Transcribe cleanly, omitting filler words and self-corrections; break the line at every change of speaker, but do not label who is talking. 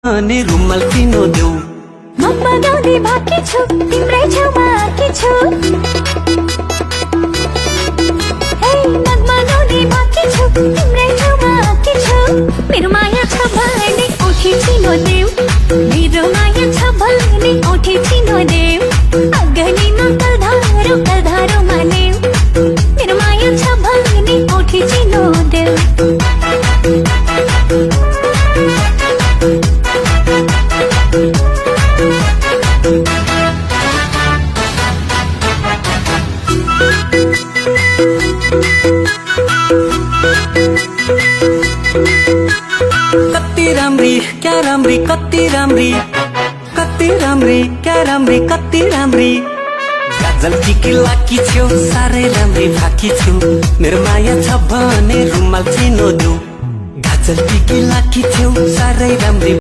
अनि रुमाल किनो देऊ
म बनाउने बाँकी छु तिम्रै छेउमा आँकी छु हे म बनाउने बाँकी छु तिम्रै छेउमा आँकी छु मेरो माया छ भने औँठी चिनो देऊ मेरो माया छ भने औँठी चिनो देऊ अगनीमा कलधारो मानेऊ मेरो माया छ भने औँठी चिनो देऊ
कति राम्री क्या राम्री कति राम्री कति राम्री क्या राम्री कति राम्री गाजल टिकी लाकी छेउ साह्रै राम्री भाकी छु मेरो माया छ भने रुमाल चिनो देऊ गाजल टिकी लाकी छेउ साह्रै राम्री